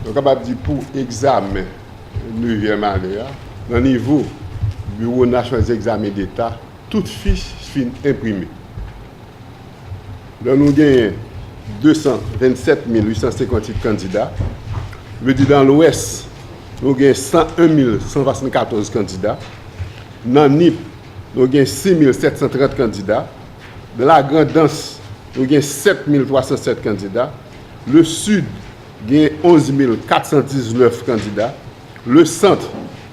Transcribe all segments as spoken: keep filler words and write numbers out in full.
Nou kapab di pou egzamen nevyèm ane a, nan nivo Biwo Nasyonal Egzamen Deta, tout fich fin enprime. Lè nou genyen de san vennsèt mil uit san senkantuit kandida, vle di nan Lwès, nou gen san en mil san swasannkatòz kandida. Nan Nip, nou gen sis mil sèt san trant kandida. Nan Lagrandans, nou gen sèt mil twa san sèt kandida. Lesid gen onz mil kat san diznèf kandida. Lesant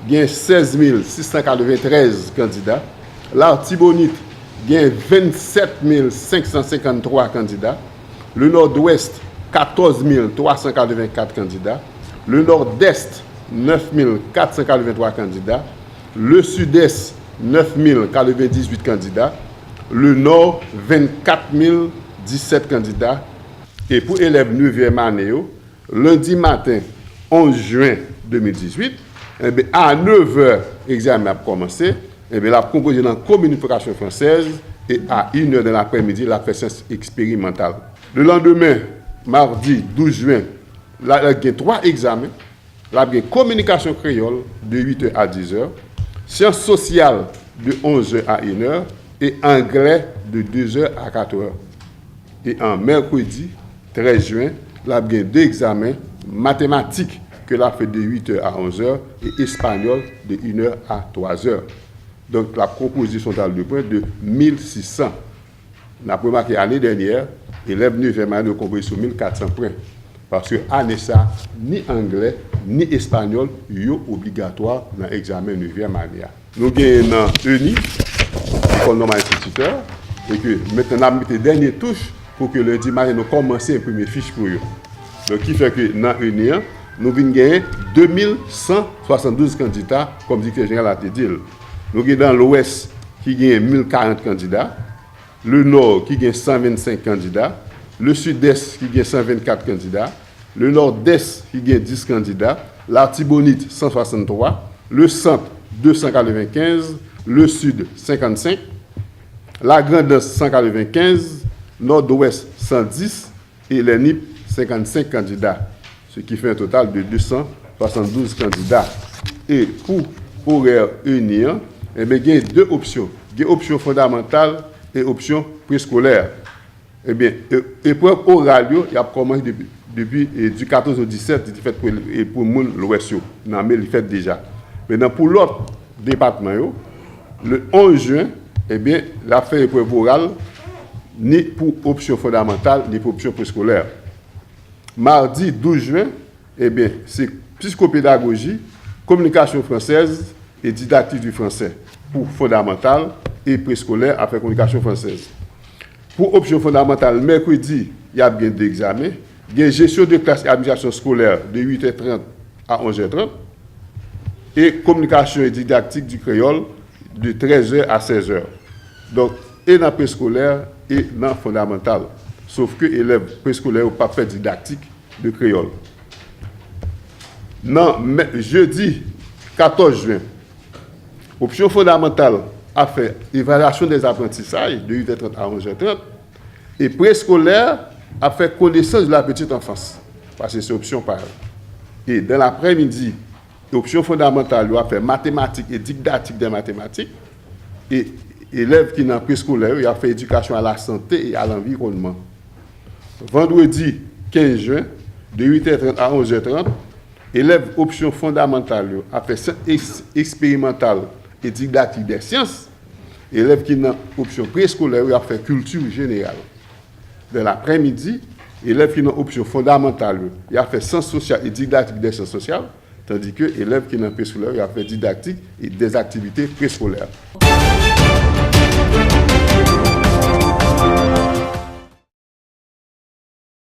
gen sèz mil sis san katreventrèz kandida. Latibonit gen vennsèt mil senk san senkanntwa kandida. Lenòdwès, katòz mil twa san katrevenkat kandida. Lenòdès, nèf mil kat san katrevenntwa kandida. Lesidès, nèf mil katrevendizuit kandida. Lenò, vennkat mil disèt kandida. E pou elèv nevyèm ane yo, lendi maten, onz jen de mil dizuit, enben, a nevè, egzamen ap kòmanse. Enben, l ap konpoze nan komin fondasyon fransèz e a inè dan laprèmidi, l ap fè syans eksperimantal. Lelandemen, madi douz jen, l ap gen twa egzamen. L ap gen kominikasyon kreyòl de uitè a dizè, syans sosyal de onzè a inè e anglè de dezè a katrè. E an mèkredi trèz jen, l ap gen de egzamen, matematik ke l ap fè de uitè a onzè e espanyòl de inè a twazè. Donk, l ap konpoze yon total de pwen de mil sis san. N ap remake ane dènyè, elèv nevyèm ane yo konpoze sou mil kat san pwen. Paske ane sa, ni anglè, ni espanyòl, yo obligatwa nan egzamen nevyèm ane a. Nou genyen nan ENI, École Normale Instituteur, e ke mentnan n ap mete dènye touch pou ke lendi maten nou kòmanse enprime fich pou yo. Donk, ki fè ke nan ENI an, nou vin genyen de mil san swasanndouz kandida, kòm direktè jeneral la te di l. Nou gen nan Lwès ki genyen mil karant kandida, Lenò ki gen san vennsenk kandida, Lesidès ki gen san vennkat kandida, Lenòdès ki gen dis kandida, Latibonit san swasanntwa, Lesant de san katrevenkenz, Lesid senkannsenk, Lagrandans san katrevenkenz, Nòdwès san dis, e Lènip, senkannsenk kandida, ce qui fait un total de de san swasanndouz kandida. E pou orè ENI an, enben, gen de opsyon. Gen opsyon fondamantal e opsyon preskolè. Ebyen, e-, eprèv oral yo, y ap kòmanse depi, depi, e, di katòz o disèt, li te fèt pou, e, pou moun Lwès yo, nan me li fèt deja. Mentnan, pou lòt depatman yo, le onz jen, ebyen, l ap fè eprèv oral, ni pou opsyon fondamantal, ni pou opsyon preskolè. Madi douz jen, ebyen, se psikopedagoji, kominikasyon fransèz e didaktik di fransè pou fondamantal e preskolè afè kominikasyon fransèz. Pou opsyon fondamantal, mèkredi, y ap gen de egzamen. Gen jesyon de klas e administrasyon eskolè de uit è trant a onz è trant e kominikasyon e didaktik di kreyòl de trèz è a sèz è. Donk, e nan preskolè e nan fondamantal. Sof ke elèv preskolè yo p ap fè didaktik de kreyòl. Nan mè-, jedi katòz jen, opsyon fondamantal ap fè evalyasyon dè aprantisaj de uit è trant a onz è trant e preskolè ap fè konesans de la petite enfance, paske se opsyon pa yo. E dan laprèmidi, opsyon fondamantal yo ap fè matematik e didaktik dè matematik. E elèv ki nan preskolè yo, y ap fè edikasyon a la sante e a lanviwònman. Vandredi kenz jen, de uit è trant a onz è trant, elèv opsyon fondamantal yo ap fè syans eks-, eksperimantal e didaktik dè syans. Elèv ki nan opsyon preskolè yo, y ap fè kilti jeneral. Dè laprèmidi, elèv ki nan opsyon fondamantal yo, y ap fè syans sosyal e didaktik dè syans sosyal, tandike elèv ki nan preskolè yo, y ap fè didaktik e dè aktivite preskolè.